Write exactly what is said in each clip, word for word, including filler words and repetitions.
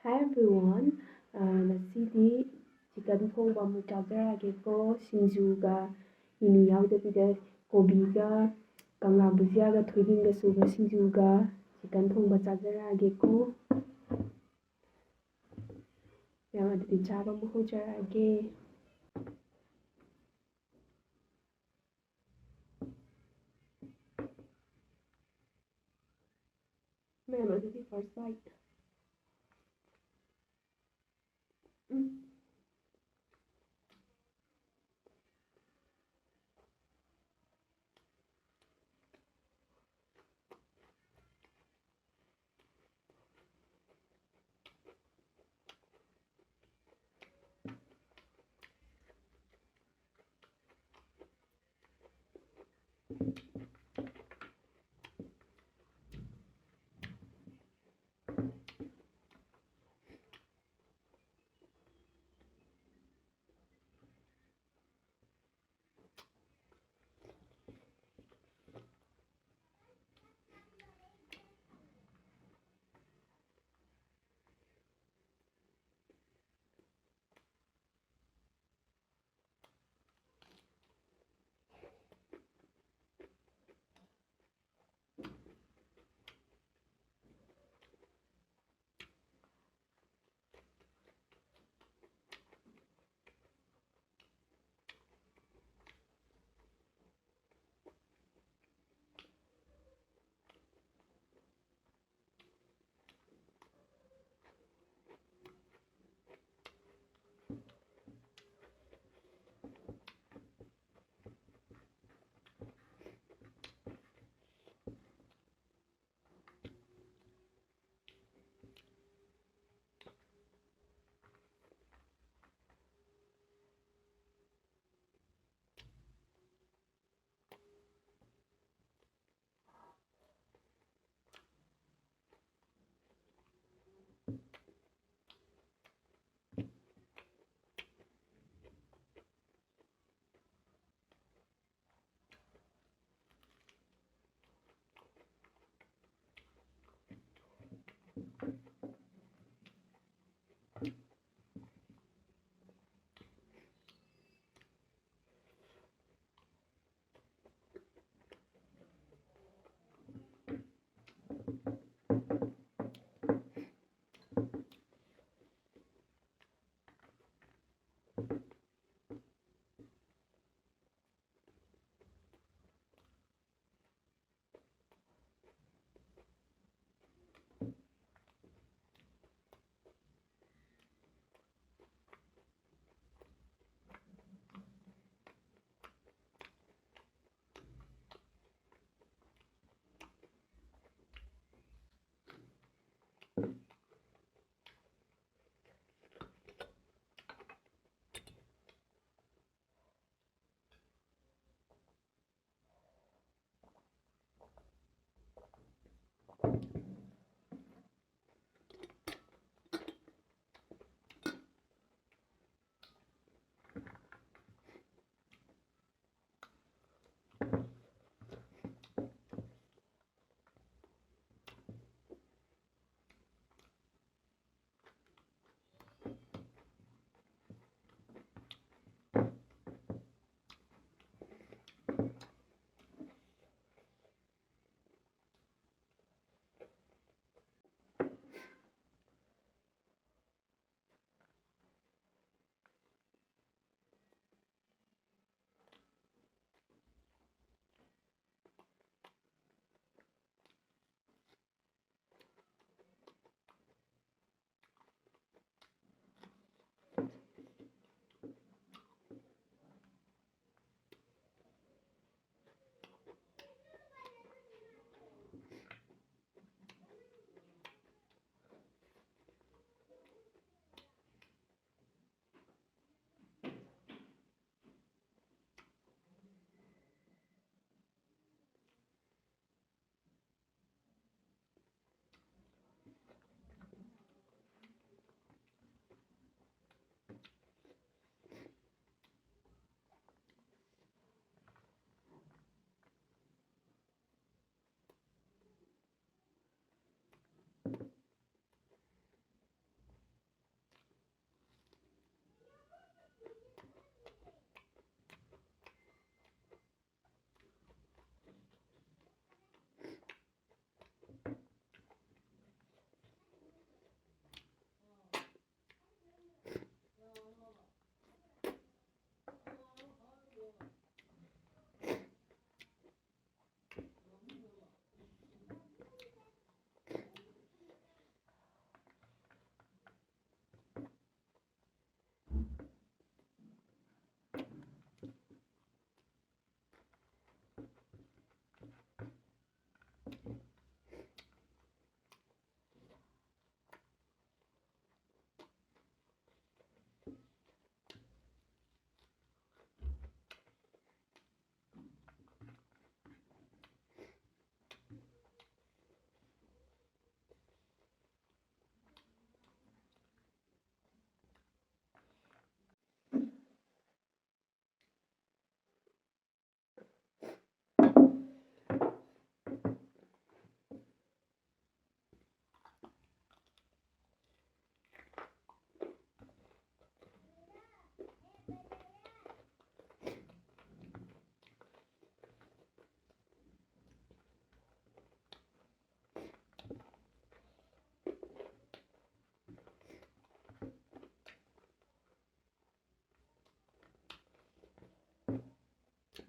Hi everyone, ꯑ, ꯉꯁꯤꯗꯤ chicken ꯊꯣꯡꯕ ꯑꯃꯨꯛ ꯆꯥꯖꯔꯛꯑꯒꯦꯀꯣ꯫ ꯁꯤꯡꯖꯨꯒ ꯃꯤꯃꯤ ꯌꯥꯎꯗꯕꯤꯗ ꯀꯣꯕꯤꯒ ꯀꯪꯂꯥ ꯕꯨꯖꯤꯌꯥꯒ ꯊꯣꯏꯗꯤꯡꯒ ꯁꯨꯕ ꯁꯤꯡꯖꯨꯒ chicken ꯊꯣꯡꯕ ꯆꯥꯖꯔꯛꯑꯒꯦꯀꯣ꯫ ꯃꯌꯥꯝ ꯑꯗꯨꯗꯤ ꯆꯥꯕ ꯑꯃꯨꯛ ꯍꯧꯖꯔꯛꯑꯒꯦ꯫ ꯃꯌꯥꯝ ꯑꯗꯨꯗꯤ first bite꯫ ꯎꯝ꯫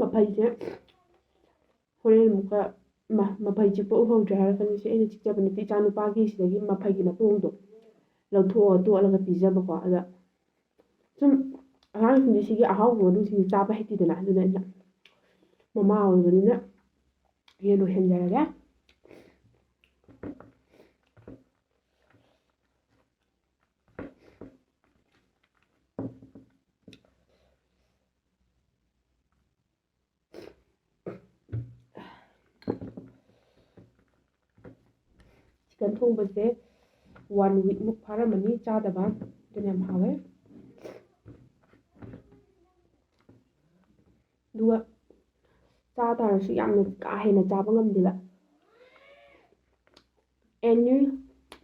ꯃꯐꯩꯁꯦ ꯍꯣꯔꯦꯟ ꯑꯃꯨꯛꯀ ꯃ-, ꯃꯐꯩ ꯆꯤꯛꯄ ꯎꯍꯧꯗ꯭ꯔꯦ ꯍꯥꯏꯔꯛꯀꯅꯤ꯫ ꯁꯤ ꯑꯩꯅ ꯆꯤꯛꯆꯕ ꯅꯠꯇꯦ, ꯏꯆꯥ ꯅꯨꯄꯥꯒꯤ ꯁꯤꯗꯒꯤ ꯃꯐꯩꯒꯤ ꯃꯇꯣꯡꯗꯣ ꯂꯧꯊꯣꯛꯑ ꯇꯣꯠꯂꯒ ꯄꯤꯖꯕꯀꯣ꯫ ꯑꯗ ꯁꯨꯝ ꯑꯉꯥꯡꯁꯤꯡꯗꯤ ꯁꯤꯒꯤ ꯑꯍꯥꯎꯕ ꯃꯔꯨꯁꯤꯡꯁꯦ ꯆꯥꯕ ꯍꯩꯇꯦꯗꯅ, ꯑꯗꯨꯅ ꯑꯩꯅ ꯃꯃꯥ ꯑꯣꯏꯕꯅꯤꯅ ꯌꯦꯟ ꯑꯣꯏꯍꯟꯖꯔꯒꯦ꯫ ꯆꯤꯀꯟ ꯊꯣꯡꯕꯁꯦ ꯋꯥꯟ ꯋꯤꯛꯃꯨꯛ ꯐꯥꯔꯝꯃꯅꯤ ꯆꯥꯗꯕ, ꯑꯗꯨꯅ ꯌꯥꯝ ꯍꯥꯎꯋꯦ꯫ ꯑꯗꯨꯒ ꯆꯥ ꯇꯥꯔꯁꯨ ꯌꯥꯝꯅ ꯀꯥ ꯍꯦꯟꯅ ꯆꯥꯕ ꯉꯝꯗꯦꯕ꯫ ꯑꯦꯅꯤ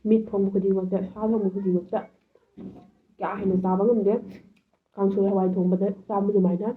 ꯃꯤꯠ ꯊꯣꯡꯕ ꯈꯨꯗꯤꯡꯃꯛꯇ, ꯁꯥ ꯊꯣꯡꯕ ꯈꯨꯗꯤꯡꯃꯛꯇ ꯀꯥ ꯍꯦꯟꯅ ꯆꯥꯕ ꯉꯝꯗꯦ꯫ ꯀꯥꯡꯁꯣꯏ ꯍꯋꯥꯏ ꯊꯣꯡꯕꯗ ꯆꯥꯕ ꯑꯗꯨꯃꯥꯏꯅ꯫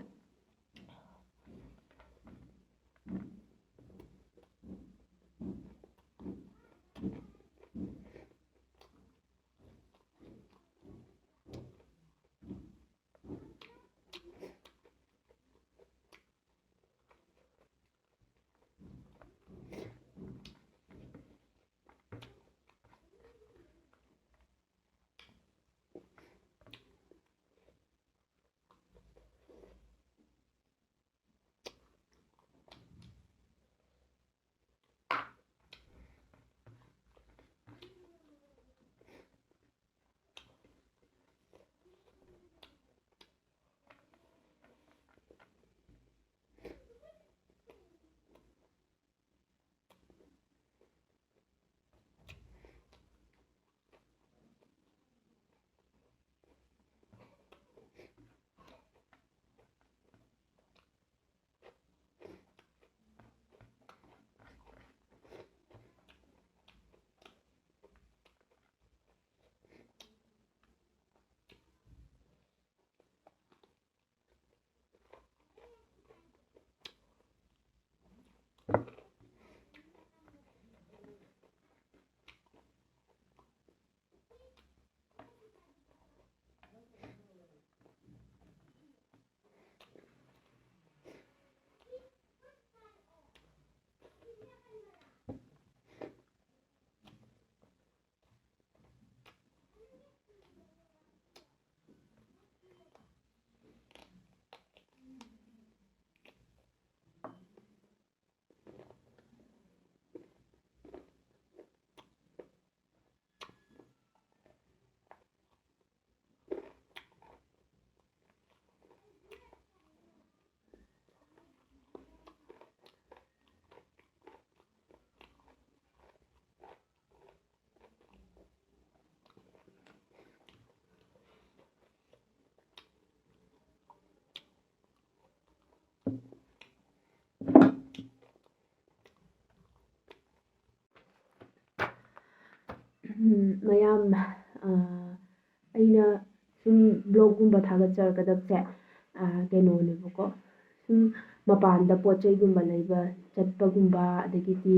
ꯃꯌꯥꯝ, ꯑ, ꯑꯩꯅ ꯁꯨꯝ vlogꯒꯨꯝꯕ ꯊꯥꯒꯠꯆꯔꯛꯀꯗꯕꯁꯦ, ꯑ, ꯀꯩꯅꯣꯅꯦꯕꯀꯣ, ꯁꯨꯝ ꯃꯄꯥꯟꯗ ꯄꯣꯠ ꯆꯩꯒꯨꯝꯕ ꯂꯩꯕ ꯆꯠꯄꯒꯨꯝꯕ, ꯑꯗꯒꯤꯗꯤ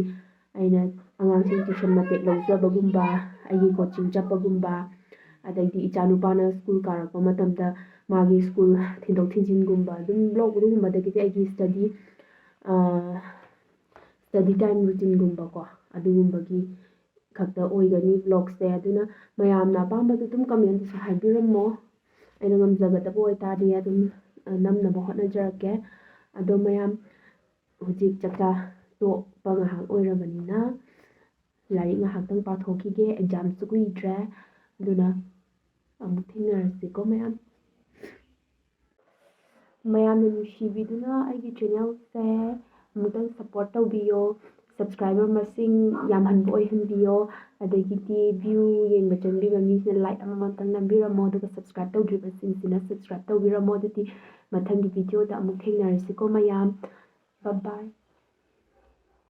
ꯑꯩꯅ ꯑꯉꯥꯡꯁꯤꯡ tuition ꯃꯇꯦꯛ ꯂꯧꯖꯕꯒꯨꯝꯕ, ꯑꯩꯒꯤ coaching ꯆꯠꯄꯒꯨꯝꯕ, ꯑꯗꯩꯗꯤ ꯏꯆꯥꯅꯨꯄꯥꯅ school ꯀꯥꯔꯛꯄ ꯃꯇꯝꯗ ꯃꯥꯒꯤ school ꯊꯤꯟꯗꯣꯛ ꯊꯤꯟꯖꯤꯟꯒꯨꯝꯕ, ꯑꯗꯨꯝ vlog ꯑꯗꯨꯒꯨꯝꯕꯗꯒꯤꯗꯤ ꯑꯩꯒꯤ study, ꯑ, study time routinegꯨꯝꯕꯀꯣ, ꯑꯗꯨꯒꯨꯝꯕꯒꯤ ꯈꯛꯇ ꯑꯣꯏꯒꯅꯤ vlogꯁꯦ꯫ ꯑꯗꯨꯅ ꯃꯌꯥꯝꯅ ꯑꯄꯥꯝꯕꯗꯨ ꯑꯗꯨꯝ commentꯇꯁꯨ ꯍꯥꯏꯕꯤꯔꯝꯃꯣ꯫ ꯑꯩꯅ ꯉꯝꯖꯒꯗꯕ ꯑꯣꯏꯇꯥꯔꯗꯤ ꯑꯗꯨꯝ, ꯑ, ꯅꯝꯅꯕ ꯍꯣꯠꯅꯖꯔꯛꯀꯦ꯫ ꯑꯗꯣ ꯃꯌꯥꯝ ꯍꯧꯖꯤꯛ ꯆꯥꯛꯆꯥ ꯇꯣꯛꯄ ꯉꯥꯏꯍꯥꯛ ꯑꯣꯏꯔꯕꯅꯤꯅ ꯂꯥꯏꯔꯤꯛ ꯉꯥꯏꯍꯥꯛꯇꯪ ꯄꯥꯊꯣꯛꯈꯤꯒꯦ꯫ Examꯁꯨ ꯀꯨꯏꯗ꯭ꯔꯦ꯫ ꯑꯗꯨꯅ ꯑꯃꯨꯛ ꯊꯦꯡꯅꯔꯁꯤꯀꯣ ꯃꯌꯥꯝ꯫ ꯃꯌꯥꯝꯅ ꯅꯨꯡꯁꯤꯕꯤꯗꯨꯅ ꯑꯩꯒꯤ channelꯁꯦ ꯑꯃꯨꯛꯇꯪ support ꯇꯧꯕꯤꯌꯣ, subscriber ꯃꯁꯤꯡ ꯌꯥꯝꯍꯟꯕ ꯑꯣꯏꯍꯟꯕꯤꯌꯣ, ꯑꯗꯒꯤꯗꯤ view ꯌꯦꯡꯕ ꯆꯪꯕꯤꯕ ꯃꯤꯁꯤꯅ like ꯑꯃꯃꯝꯇꯪ ꯅꯝꯕꯤꯔꯝꯃꯣ, ꯑꯗꯨꯒ subscribe ꯇꯧꯗ꯭ꯔꯤꯕꯁꯤꯡꯁꯤꯅ subscribe ꯇꯧꯕꯤꯔꯝꯃꯣ꯫ ꯑꯗꯨꯗꯤ ꯃꯊꯪꯒꯤ videoꯗ ꯑꯃꯨꯛ ꯊꯦꯡꯅꯔꯁꯤꯀꯣ ꯃꯌꯥꯝ꯫ Bye bye꯫